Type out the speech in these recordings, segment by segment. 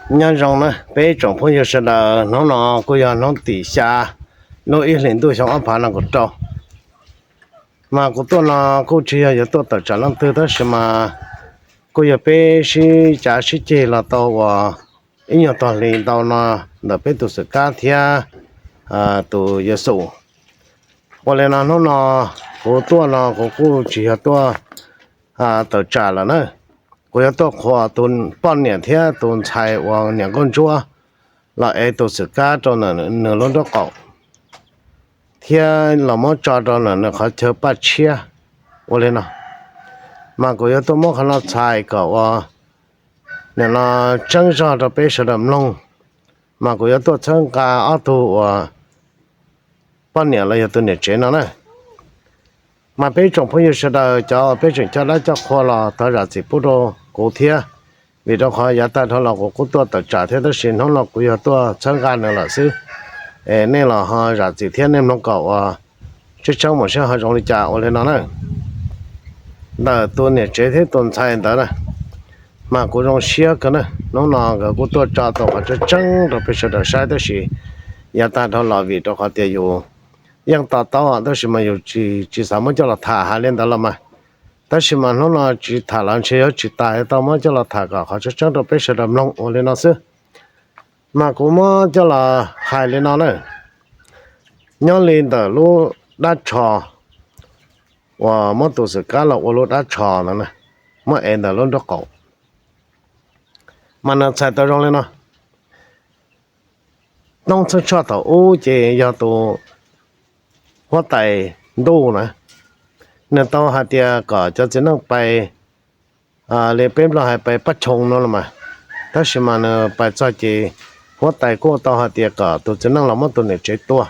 Nyob zoo na peb tsoom phooj ywg sawv daws, hnub no kuj yog hnub tim xya lub ib hlis ntuj xyoo ob phav nees nkaum rau. Mas kuv tuaj no kuj tsis yog yuav tuaj tawm tsam leej twg, tab sis mas kuj yog peb sib cav sib ceg los tau uas ib nyuag tog hli ntau no ntawm peb tus xwm kab thiab tus yuav xum. Ua li no hnub no kuv tuaj no kuv kuj tsis yog tuaj tawm tsam lawm na. Kuv yuav tuaj qhuas tus poj niam thiab tus ntxhais uas niam nkauj ntsuab los ev tus xwm kab rau nws lub nraub qaum thiab los muab tso rau nws qhov chaw paj tshiab. Ua li no mas kuv yuav tuaj muab qhov no txhais kom uas nim no tseeb zog rau peb sawv daws mloog. Mas kuv yuav tuaj txhawb nqa ob tug uas poj niam los yog tus niam tsev no na. Mas peb tsoom phooj ywg sawv daws, cov uas peb tseem coj dab coj qhua los thov zam txim pub rau kuv thiab, vim rau qhov yav tag dhau los kuv kuj tuaj tawm tsam thiab, tab sis hnub no kuv yog tuaj txhawb nqa nws lawm xwb. Es nej los ho zam txim thiab nej mloog kom uas tseeb tseeb mus seb ho zoo li cas. Ua li no na, ntawm tus niam tsev thiab tus ntxhais ntawd na, mas kuv zoo siab kawg na. Hnub no nkawd kuj tuaj tso tau qhov tseeb tseeb rau peb sawv daws saib, tab sis yav tag dhau los vim rau qhov tias yus yeej to taub, tab sis mas yus tsis xav muab coj los tham hais li ntawd los mas. Tab sis mas hnub no tsis tham los ntshe yuav tsis tas, tau muab coj los tham kom qhov tseeb tseeb rau peb sawv daws mloog. Ua li no xwb, mas kuv muab coj los hais li no na. Nyob li ntawm lub dab tsho uas muab tus xwm kab los ua lub dab tsho ntawd, muab ev ntawm lub nraub qaum, mas nws txhais tau zoo li no. Toob txheej tshoj thaum ub ces yog tus huab tais ntuj na, nws tau hais tias kom cov txiv neej pais li peb Nplog hais pais paj choo no los mas, tab sis mas nws pais txog ces huab tais kuj tau hais tias kom tus txiv neej los muab tus niam tsev tua,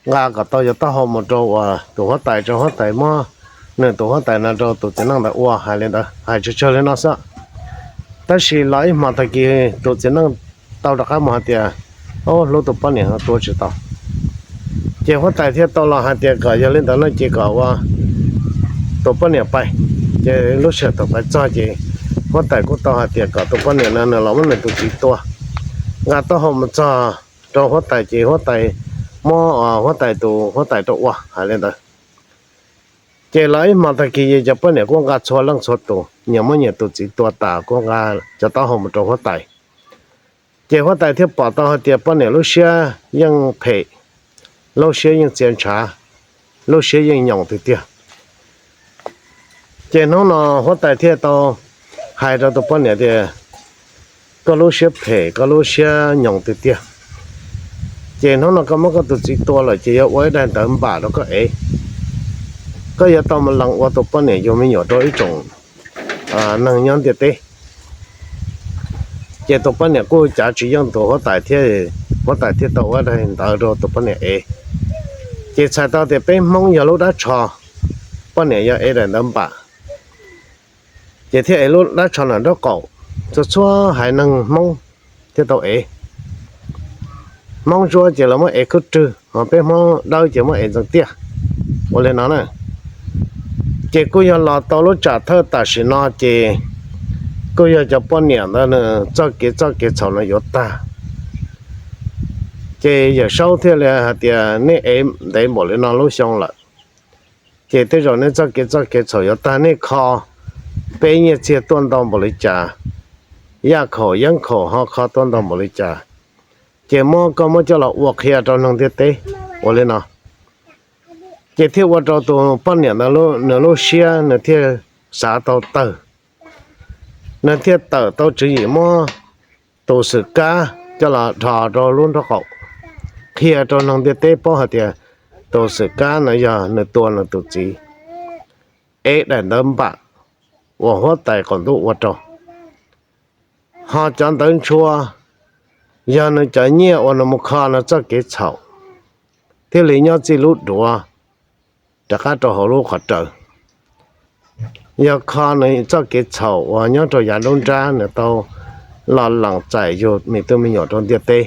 nqa kom tau cov taub hau mus rau uas tus huab tais, rau huab tais muab nws tus huab tais no rau tus txiv neej ntawd ua, hais li ntawd, hais tsawg tsawg li no xwb. Tab sis los ib hmo tag kis tus txiv neej tau rov qab mus hais tias, o, hlub tus poj niam no tua tsis tau. Ces huab tais thiaj tau los hais tias kom yog li ntawd no ces kom ua tus poj niam pais. Ces lub sij hawm thaum pais txog ces huab tais kuj tau hais tias kom tus poj niam no nws los muab nws tus txiv tua, nqa taub hau mus txog rau huab tais ces huab tais muab huab tais tus huab tais rau ua, hais li ntawd. Ces los ib hmo tag kis cov poj niam kuj nqa txhua leej txhua tus, nyias muab nyias tus txiv tua tas kuj nqa cov taub hau mus rau huab tais. Ces huab tais thiaj pom tau hais tias poj niam lub siab yeej phem, lub siab yeej txia ntshav, lub siab yeej nyoos tiag tiag. Ces hnub no huab tais thiaj tau hais rau tus poj niam tias, koj lub siab phem, koj lub siab nyoos tiag tiag. Ces hnub no koj muab koj tus txiv tua lawm ces yuav ua ib daim ntawv npam rau koj ev. Koj yuav tau mus lees ua tus poj niam yug me nyuam rau ib tsoom neeg nyob ntiaj teb. Ces tus poj niam kuj cav tsis yeej tus huab tais thiab, huab tais thiaj tau ua daim ntawv rau tus poj niam ev. Ces txhais tau tias peb Hmoob yog lub dab tsho, poj niam yog ev daim ntawv npam, ces thiaj ev lub dab tsho ntawm nraub qaum. Txhua txhua haiv neeg Hmoob thiaj tau ev. Hmoob ntsuab ces lawv muab ev khwb rwg, ho peb Hmoob dawb ces muab ev ntxeev tiaj. Ua li no na, ces kuj yog los tau lub tsam thawj tam sim no ces kuj yog cov poj niam ntawd nws txoj kev txoj kev txhaum no yuav tag. Ces Yawm Saub thiaj li hais tias nej ev ntev npaum li no lub xyoo lawm, ces tej zaum nej txoj kev txoj kev txhaum yuav tag. Nej kho peb nyiaj txiag tuaj ntau npaum li cas, yaj khaum yeeb khaum ho kho tuaj ntau npaum li cas, ces muab koj muab coj los ua qhia rau neeg ntiaj teb. Ua li no, ces thiaj ua rau tus poj niam ntawd nws lub siab nws thiaj xav tau tawg. Nws thiaj tawm tau tswv yim muab tus xwm kab coj los dhos rau lub nraub qaum, qhia rau neeg ntiaj teb paub hais tias tus xwm kab no yog nws tua nws tus txiv, ev daim ntawv npam uas huab tais qaum ntuj ua rau. Ho cov ntawv ntshua yog nws cov nyiaj uas nws mus kho nws txoj kev txhaum, thiaj li nyob txij lub duav rov qab rau hauv lub qhov raws. Yog kho nws txoj kev txhaum uas nyob rau yav nruab nrab nws tau los lees txais yug me tub me nyuam rau ntiaj teb,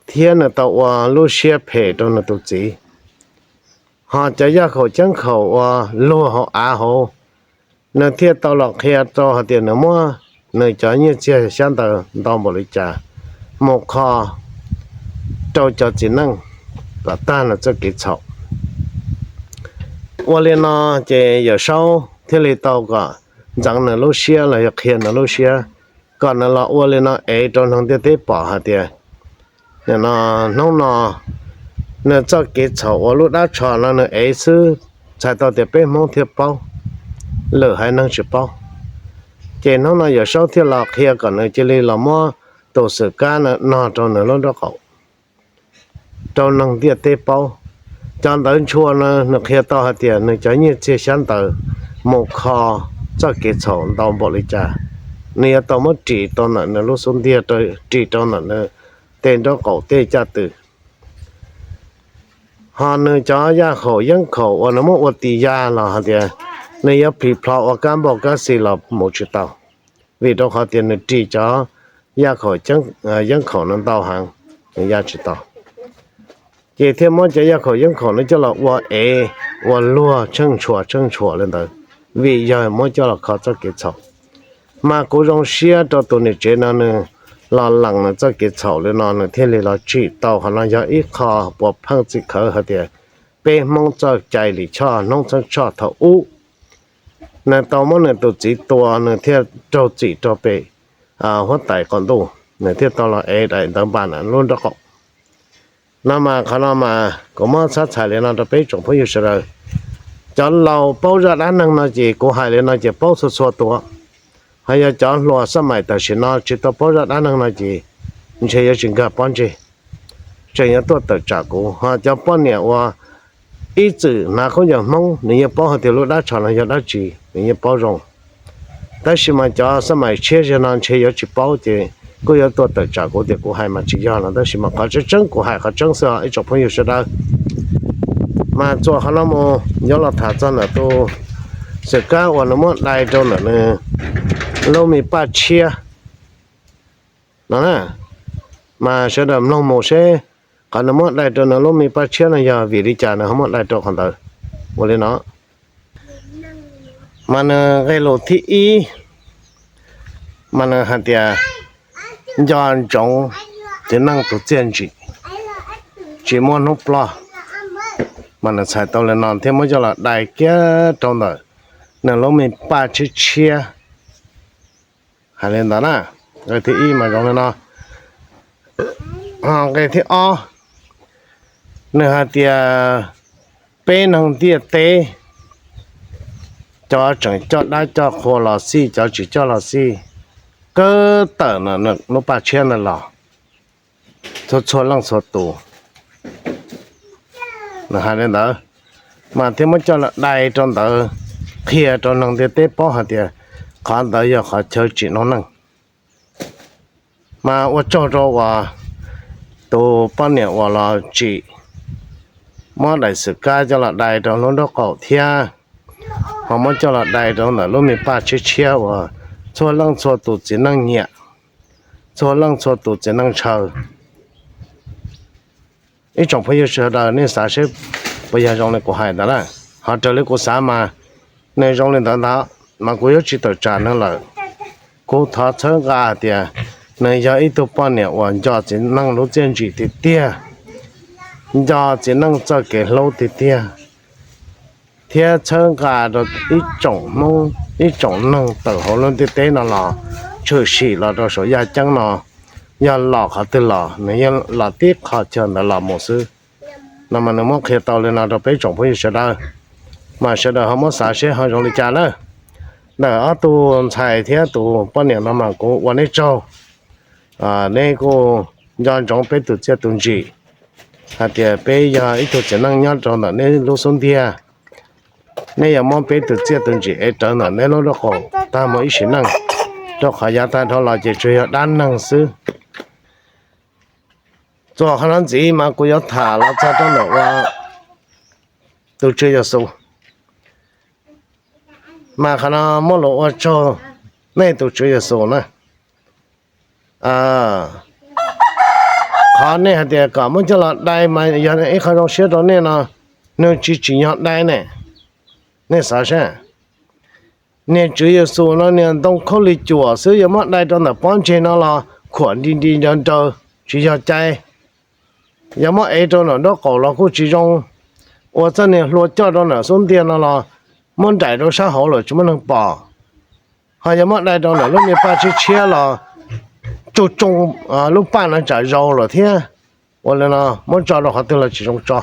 thiab nws tau ua lub siab phem rau nws tus txiv. Ho cov yaj khaum ceeb khaum uas luag hauv av hauv, nws thiaj tau los qhia rau hais tias nws muab nws cov nyiaj txiag xyab ntawv ntau npaum li cas mus kho rau cov txiv neej kom tag nws txoj kev txhaum. Ua li no ces Yawm Saub thiaj li tau kom ntxeev nws lub siab los yog qhia nws lub siab kom nws los ua li no ev rau neeg ntiaj teb pom hais tias hnub no nws txoj kev txhaum uas lub dab tsho no nws ev xwb, txhais tau tias peb Hmoob thiaj paub, lwm haiv neeg tsis paub. Ces hnub no Yawm Saub thiaj los qhia kom nws cia li los muab tus xwm kab no rau nws lub nraub qaum rau neeg ntiaj teb paub. Cov ntawv ntshua no nws qhia tau hais tias nws cov nyiaj txiag xyab ntawv mus kho txoj kev txhaum ntau npaum li cas, nws yuav tau muab ris tau ntawm nws lub xub ntiag, ris rau ntawm nws tej nraub qaum tej caj tw. Ho nws cov yaj khaum yeeb khaum uas nws muab ua tis ya los hais tias nws yuav plhis plho ua kab npauj kab xi los mus tsis tau, vim rau qhov tias nws ris cov yaj khaum yeeb khaum no ntau heev, nws ya tsis tau. Ces thiaj muab cov yaj khaum yeeb khaum no coj los ua ev, ua luag tsheej tshuam tsheej tshuam li ntawd, vim yog muab coj los kho txoj kev txhaum. Mas kuv zoo siab rau tus niam tsev no nws los lees nws txoj kev txhaum li no nws thiaj li los tsim tau qhov no yog ib qho puas pheej txim khawv hais tias peb Hmoob txoj cai lim choj Hmoob txheeb choj thaum ub, nws tau muab nws tus txiv tua nws thiaj raug txim rau pem huab tais qaum ntuj, nws thiaj tau los ev daim ntawv npa na lub nraub qaum. No mas qhov no mas kuv muab txhab txhais li no rau peb tsoom phooj ywg sawv daws. Cov laus paub zaj dab neeg no ces kuv hais li no ces paub txhua txhua tus, ho yog cov hluas xab maim tam sim no tsis tau paub zaj dab neeg no ces ntshe yuav tsis nkag pob ntseg, tseem yuav tuaj tawm tsam kuv. Ho cov poj niam uas ib txwm hnav khaub ncaws Hmoob nws yeej paub hais tias lub dab tsho no yog dab tsi, nws yeej paub zoo. Tab sis mas cov xab maim tshiab zag no ntshe yuav tsis paub ces kuj yuav tuaj tawm tsam kuv tias kuv hais mas tsis yog no, tab sis mas qhov tseeb tseeb kuv hais qhov tseeb xwb os ib tsoom phooj ywg sawv daws. Mas txuas qhov no mus yuav los tham txog ntawm tus xwm kab uas nws muab dai rau ntawm nws lub me paj tshiab no na. Mas sawv daws mloog mus seb qhov nws muab dai rau nws lub me paj tshiab no yog vim li cas nws ho muab dai rau qhov ntawd. Ua li no, mas nws nqe lus thib ib, mas nws hais tias nco ntsoov txiv neej tus txiaj ntsim, tsis muaj hnub ploj. Mas nws txhais tau li no thiaj muab coj los dai kiag rau ntawm nws lub me paj tshiab tshiab. Hais li ntawd na, nqe thib ib mas zoo li no. Nqe thib ob, nws hais tias peb neeg ntiaj teb, cov tseem coj dab coj qhua los xij, cov tsis coj los xij, kawg tawm lub paj tshiab ntawd los, txhua txhua leej txhua tus. Nws hais li ntawd, mas thiaj muab coj los dai rau ntawd, qhia rau neeg ntiaj teb paub hais tias qhov ntawd yog qhov chaw tsim noob neej. Mas ua tsaug rau uas tus poj niam uas los tsim, muab daim xwm kab coj los dai rau lub nraub qaum thiab, ho muab coj los dai rau ntawm lub me paj tshiab tshiab uas txhua leej txhua tus txiv neej nyiam, txhua leej txhua tus txiv neej ntshaw. Ib tsoom phooj ywg sawv daws nej xav seb puas yog zoo li kuv hais ntawd na. Ho raws li kuv xav mas nws zoo li ntawd ntawd, mas kuv yuav tsis tawm tsam nws lawm. Kuv thov txhawb nqa tias nws yog ib tug poj niam uas nco txiv neej lub txiaj ntsim tiag tiag, nco txiv neej txoj kev hlub tiag tiag, thiab txhawb nqa rau ib tsoom Hmoob ib tsoom neeg tawm hauv lub ntiaj teb no los tshwm sim los rau saum yaj ceeb no. Yog los qhov twg los nws yeej los tib qho chaw ntawd los mus xwb. No mas nws muab qhia tau li no rau peb tsoom phooj ywg sawv daws, mas sawv daws ho muab xav seb ho zoo li cas na. Ntawm ob tug ntxhais thiab tus poj niam no mas kuv ua neb tsaug. Neb kuj nco ntsoov peb tus txiaj tus ntsim hais tias peb yog ib tug txiv neej nyob rau ntawm neb lub xub ntiag. Neb yuav muab peb tus txiaj tus ntsim ev rawv ntawm neb lub nraub qaum tag mus ib sim neej, rau qhov yav tag dhau los ces tsuas yog dab neeg xwb. Txuas qhov no ntxiv mas kuv yuav tham los txog rau ntawm ua tus Tswv Yexus. Mas qhov no muaj lus ua tsaug nej tus Tswv Yexus na. Qhov nej hais tias kom muab coj los dai mas yog ib qho zoo siab rau nej no, nws tsis tsim nyog dai ne. Nej xav seb, Niag Tswv Yexus no niag ntoo khaub lig cuam xwb, yuav muab dai rau ntawm pob ntseg no los khuam nti nti nraws nraws tsis yog cai. Yuav muab ev rau ntawm nraub qaum los kuj tsis zoo. Ua txoj niag hlua coj rau ntawm xub ntiag no los muab nraim rau sab hauv lawm tsis muaj neeg pom. Ho yuav muab dai rau ntawm lub me paj tshiab tshiab los tsuj tsoo, lub paj no tsam zaus lawm thiab. Ua li no muab tso rau qhov twg los tsis zoo tso,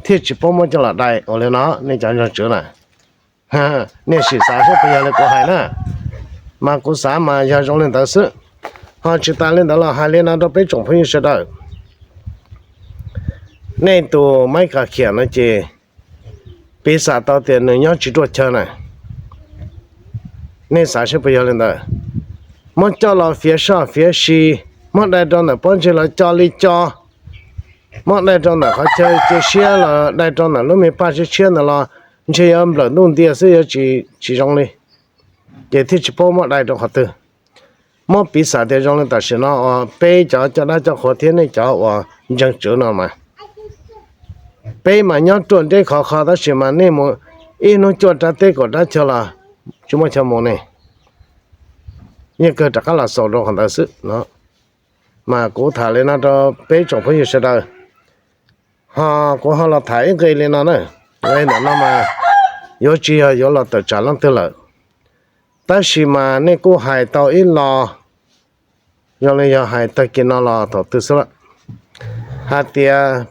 thiaj tsis paub muab coj los dai. Ua li no nej cov ntseeg Tswv na, nej sim xav seb puas yog li kuv hais na. Mas kuv xav mas yog zoo li ntawd xwb. Ho tsis tas li ntawd los hais li no rau peb tsoom phooj ywg sawv daws. Nej tus Maiv Kas Khiam no ces piv xam tau tias nws nyob tsis ruaj chaw na. Nej xav seb puas yog li ntawd. Muab coj los fiav soj fiav si, muab dai rau ntawm pob ntseg los co li co, muab dai rau ntawm qhov chaw cia siab los dai rau ntawm lub me paj tshiab tshiab ntawd los ntshe yuav nplawm ntuj ntiag xwb, yuav tsis zoo li, ces thiaj tsis paub muab dai rau qhov twg. Muab piv xam tias zoo li tam sim no uas peb cov coj dab coj qhua thiab nej cov uas ntseeg Tswv no mas, peb mas nyob ruaj nreb khov kho tab sis mas nej mus ib hnub cuaj rab teb kaum rab chaw los tsis muaj chaw mus ne. Yeej kawg rov qab los xaus rau qhov ntawd xwb no. Mas kuv tham li no rau peb tsoom phooj ywg sawv daws, ho kuv ho los tham ib nqe li no na. Nqe ntawm no mas yuav tsis yog yuav los tawm tsam leej twg lawm, tab sis mas nej kuj hais tau ib lo, zoo li yog hais tag kis no los thaum twg xwb lawm, hais tias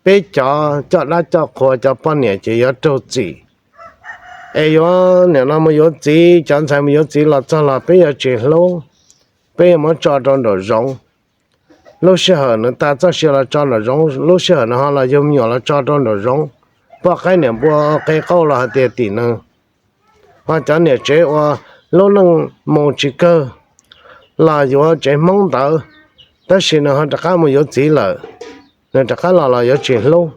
peb cov coj dab coj qhua cov poj niam ces yuav raug txim, es yuav nim no mus yuav txiv, cov ntxhais mus yuav txiv los txog los peb yuav tsis hlub, peb yuav muab tso rau nraum zoov. Lub sij hawm nws tas txoj sia los tso nraum zoov, lub sij hawm nws ho los yug me nyuam los tso rau nraum zoov. Poj qaib niam npua qe qauj los hais tias tim nws, ho cov niam tsev ua lub neej mus tsis kawg los yuav tsev Hmoob ntawd, tab sis nws ho rov qab mus yuav txiv lawm, nws rov qab los los yuav tsis hlub.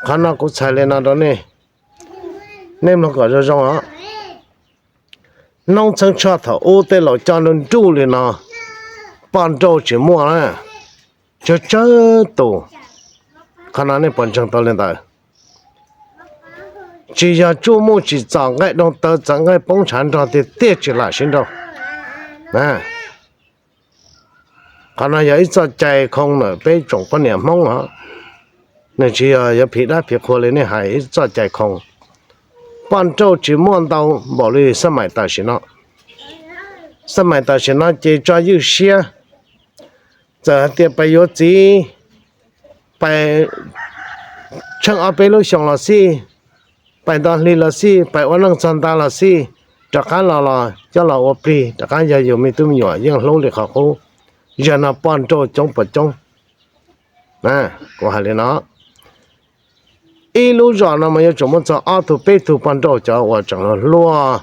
Qhov no kuv txhais li no rau nej, nej mloog kom zoo zoo os. Hnub txheeb tshoj thaum ub tej laus coj nruj nruj li no, poj nrauj tsis muaj na, tsawg tsawg tus. Qhov no nej puas ntseeg tau li ntawd? Tsis yog tsuj muj tsis txom, nqaij doog taw txawv, nqaij poob ntshav nrog tiag tiag tsis lam sib nrauj. Qhov no yog ib txoj cai khoo ntawm peb tsoom poj niam Hmoob os. Nws tsis yog yuav phiv dab phiv qhua li nej hais, ib txoj cai khoo. Poj nrauj tsis muaj ntau npaum li xab maim tam sim no. Xab maim tam sim no ces tso ywj siab, txawm hais tias pais yuav txiv, pais tsheej ob peb lub xyoos los xij, pais nto hli los xij, pais ua neej txog nta los xij, rov qab los los coj los ua plig rov qab yog yus me tub me nyuam yeej hlub li qhov qub. Zaum no poj nrauj coob puas coob? Kuv hais li no, ib lub zos no mas yuav tsum muaj txog ob tug peb tug poj nrauj cov uas tseem hluas hluas,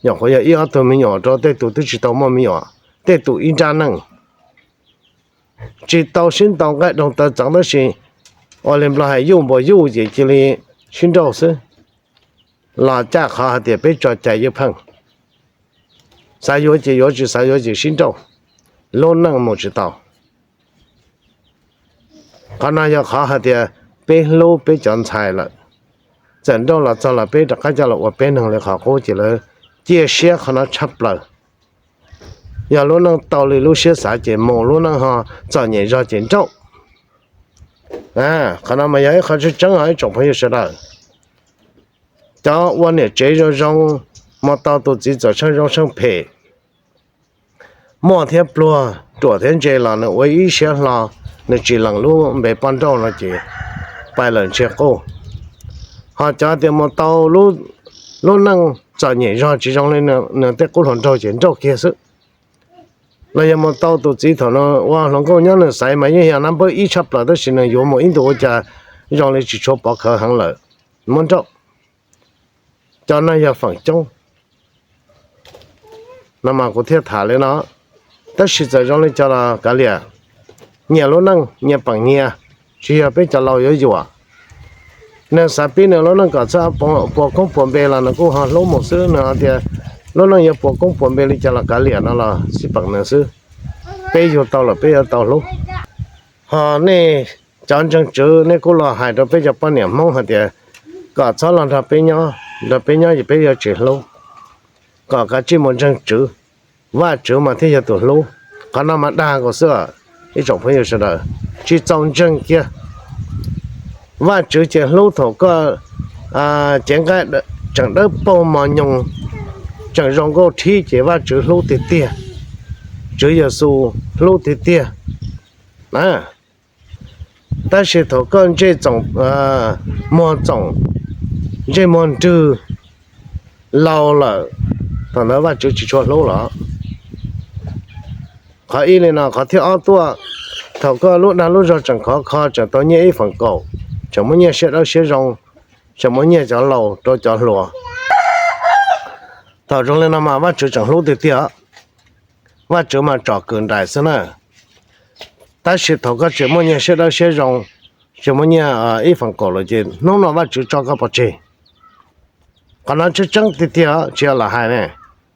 nyuam qhuav yog ib ob tug me nyuam rau tej tus twb tsis tau muaj me nyuam, tej tus ib nrab neej tsis tau sib ntaus nqaij doog taw txeev tab sis ua li Nplog hais yuj npuas yuj ces cia li sib nrauj xwb. Los caj qhov hais tias peb tso cai ywj pheej, xav yuav ces yuav, tsis xav yuav ces sib nrauj, lub neej mus tsis tau. Qhov no yog qhov hais tias peb hlub peb cov ntxhais lawm, txawm nrauj los txog los peb rov qab coj los ua peb neeg li qhov qub ces lawv cia siab qhov no tshaj plaws. Yog lub neej tau li lub siab xav ces mus, lub neej ho txom nyem zog ces nrauj. Qhov no mas yog ib qho tseeb tseeb os ib tsoom phooj ywg sawv daws. Cov ua niam tsev zoo zoo, mus tau tus txiv txawm tsheej zoo tsheej phem, muaj thiab pluag, ruam thiab ntse los nws ua ib siab hlo, nws tsis lees lub npe poj nrauj no ces pais lawm ntshe quj. Ho cov tias mus tau lub neej txom nyem zog tsis zoo li nws tej qub hluas nraug ces nrauj kiag xwb. Los yog mus tau tus txiv thaum nws ua hluas nkauj nyob nws xaiv mas yeej yog nab npawb ib tshaj plaws tab sis nws yuav mus ib ntus ua cas zoo li tsis tshua pov khawv heev lawm, muab nrauj. Cov no yog feem coob no mas kuv thiaj tham li no. Tab sis txawm zoo li cas los kav liam, nyias lub neej nyias peem nyias, tsis yog peb cov laus yuav yuam. Nws xav pib nws lub neej kom txhob puas koob puas npe los nws kuj ho hlub mus xwb, nws hais tias lub neej yuav puas koob puas npe li cas los kav liam no los xij peem nws xwb. Peb yug tau lawm peb yuav tau hlub. Ho nej cov ntseeg Tswv nej kuj los hais rau peb cov poj niam Hmoob hais tias kom txhob los nrog peb nyob, nrog peb nyob ces peb yuav tsis hlub, kom kav tsij mus ntseeg Tswv, Vajtswv mas thiaj yog tus hlub. Qhov no mas dag nkaus xwb, ib tsoom phooj ywg sawv daws, tsis txaus ntseeg kiag. Vajtswv ces hlub thaum koj cev nqaij tseem dawb paug mos nyoos, tseem zoo nkauj thib ces Vajtswv hlub tiag tiag, Tswv Yexus hlub tiag tiag. Tab sis thaum koj ntsej txoom, muag txoom, ntsej muag nrwg, laus lawm, thaum ntawd Vajtswv tsis tshua hlub lawm. Qhov ib li no, qhov thib ob tuaj, thaum koj lub dag lub zog tseem khov kho, tseem tau nyiaj ib feem kaum, tseem muab nyiaj siab dawb siab zoo, tseem muab nyiaj cov laus rau cov hluas, thaum zoo li no mas Vajtswv tseem hlub tiag tiag, Vajtswv mas tsom kwm nraim xwb na. Tab sis thaum koj tseem muaj nyiaj siab dawb siab zoo, tseem muaj nyiaj ib feem kaum lawm ces hnub no Vajtswv tso koj pov tseg. Qhov no tseeb tseeb tiag tiag, tsis yog lam hais ne.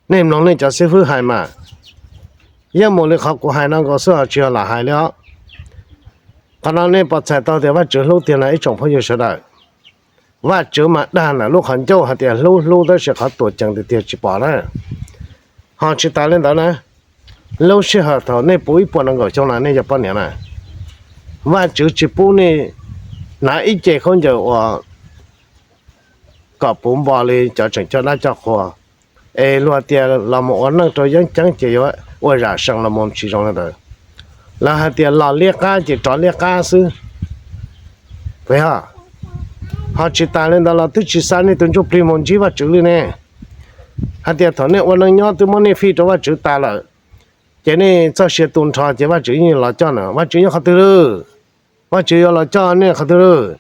Nej mloog nej cov xib fwb hais mas, yeej mus li qhov kuv hais no nkaus xwb, tsis yog lam hais li os. Qhov no nej pom txhais tau tias Vajtswv hlub tiag na ib tsoom phooj ywg sawv daws. Vajtswv mas dag ntawm lub qhov ncauj hais tias hlub hlub, tab sis qhov tuam cees tiag tiag tsis pom na. Ho tsis tas li ntawd na, lub sij hawm thaum nej puv ib puas nees nkaum xyoo no nej yog poj niam na, Vajtswv tsis pub nej hnav ib ce khaub ncaws uas kom puv npo li cov tseem coj dab coj qhua, es luag tias los mus ua neej rau yeeb ceeb ces yuav ua zam sees los mus tsis zoo li ntawd. Lawv hais tias los liab qab ces rov liab qab xwb. Ho tsis tas li ntawd los twb tsis xa nej tus ntsuj plig mus ntsib Vajtswv li ne. Hais tias thaum nej ua neej nyob twb muab nej fij rau Vajtswv tas lawm, ces nej txoj sia tu nrho ces Vajtswv yeej los coj na. Vajtswv nyob qhov twg lawm? Vajtswv yuav los coj nej qhov twg lawm?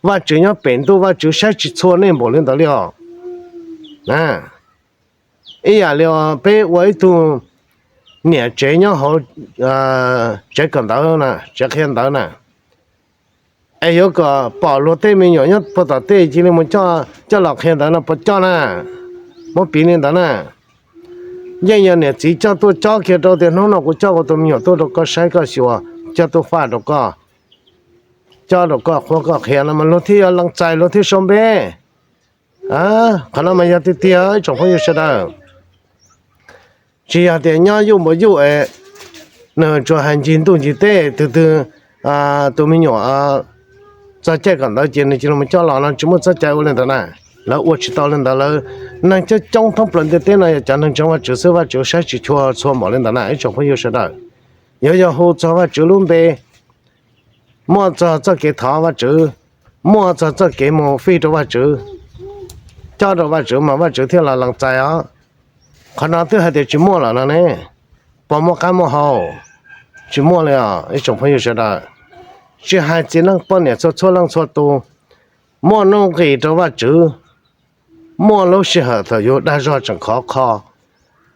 Vajtswv nyob pem ntuj, Vajtswv saib tsis txhua nej npaum li ntawd li os. Ib yam li peb ua ib tug niam tsev nyob hauv tsev kawm ntawv na, tsev qhia ntawv na, es yuav kom pom luag tej me nyuam nyob puag tom tej cia li mus coj los qhia ntawv no puas coj na? Muab piv li ntawd na. Yeej yog niam txiv coj tuaj cob kiag rau tias hnub no kuv coj kuv tus me nyuam tuaj rau koj saib koj xyuas, coj tuaj faj rau koj, coj rau koj qhuab koj qhia no mas luag thiaj yuav lees txais, luag thiaj sau npe. Qhov no mas yog tiag tiag ib tsoom phooj ywg sawv daws. Tsis yog tias nyob yuj npua yuj es nws tsuas hais ncig ntuj ncig teb, tus twg tus me nyuam txog caij kawm ntawv ces nws cia li mus coj los no tsis muaj txoj cai ua li ntawd na. Lawv ua tsis tau li ntawd, lawv neeg coob coob thoob plaws ntiaj teb no yog cov neeg ntseeg Vajtswv xwb, Vajtswv saib tsis tshua txhua npaum li ntawd na ib tsoom phooj ywg sawv daws. Yuav yog hu txog Vajtswv lub npe, muaj txog txoj kev thov Vajtswv, muaj txog txoj kev mus fij rau Vajtswv, cob rau Vajtswv mas Vajtswv thiaj los lees txais os. Qhov no twb hais tias tsis muaj lawm no ne, puas muaj qab muaj hau? Tsis muaj li os ib tsoom phooj ywg sawv daws. Tsis hais txiv neej poj niam txhua txhua leej txhua tus, muaj nuj nqis rau Vajtswv, muaj lub sij hawm thaum yus dag zog tseem khov kho,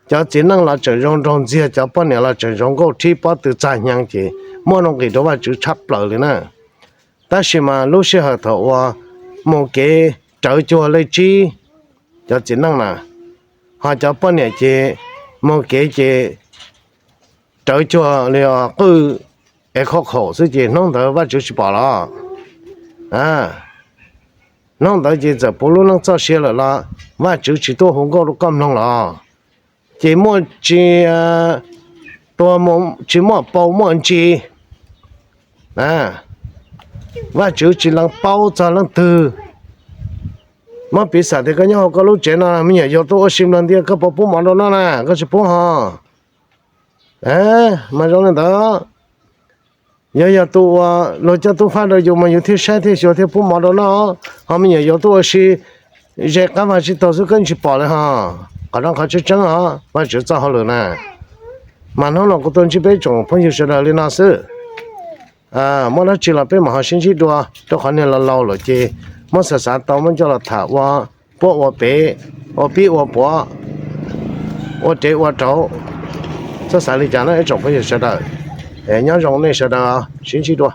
cov txiv neej los tseem zoo nraug ntxiag, cov poj niam los tseem zoo nkauj thib pob tw txag hnyeev ces muaj nuj nqis rau Vajtswv tshaj plaws li na. Tab sis mas lub sij hawm thaum uas mus kev rawv cuag lej tsib, cov txiv neej na, ho cov poj niam ces mus kev ces rawv cuag li qwj es khauj khaum xwb ces hnub ntawd Vajtswv tsis pom los? Hnub ntawd ces txawm puv lub neej txoj sia lawm los Vajtswv tsis tuaj hu nkauj rau koj mloog los? Ces muaj tsis, tua, tsis muaj paus muaj ntsis. Vajtswv tsis lees paub txog leej twg. Muab piv xam tias koj nyob hauv koj lub tsev no, me nyuam yaus tuaj ua si nplog ntias, koj puas pub mov rau noj na? Koj tsis pub ho. Mas zoo li ntawd, yuav yog tus uas luag coj tub faj rau yus mas yus thiaj saib thiaj xyuas thiaj pub mov rau noj, ho me nyuam yaus tuaj ua si ze qab vag tsib taug xwb koj tsis pom li ho. Qhov no qhov tseeb tseeb os, Vajtswv txoj hauj lwm na. Mas hnub no kuv tuaj ntsib peb tsoom phooj ywg sawv daws li no xwb. Muaj dab tsi los peb mam ho sib ntsib dua, rau qhov niag laus laus lawm ces muab xav xav tau muab coj los tham ua puab ua pem, ua pib ua puav, ua rev ua rauv. Txhob xav li cas na ib tsoom phooj ywg sawv daws. Nyob zoo nej sawv daws, sib ntsib dua.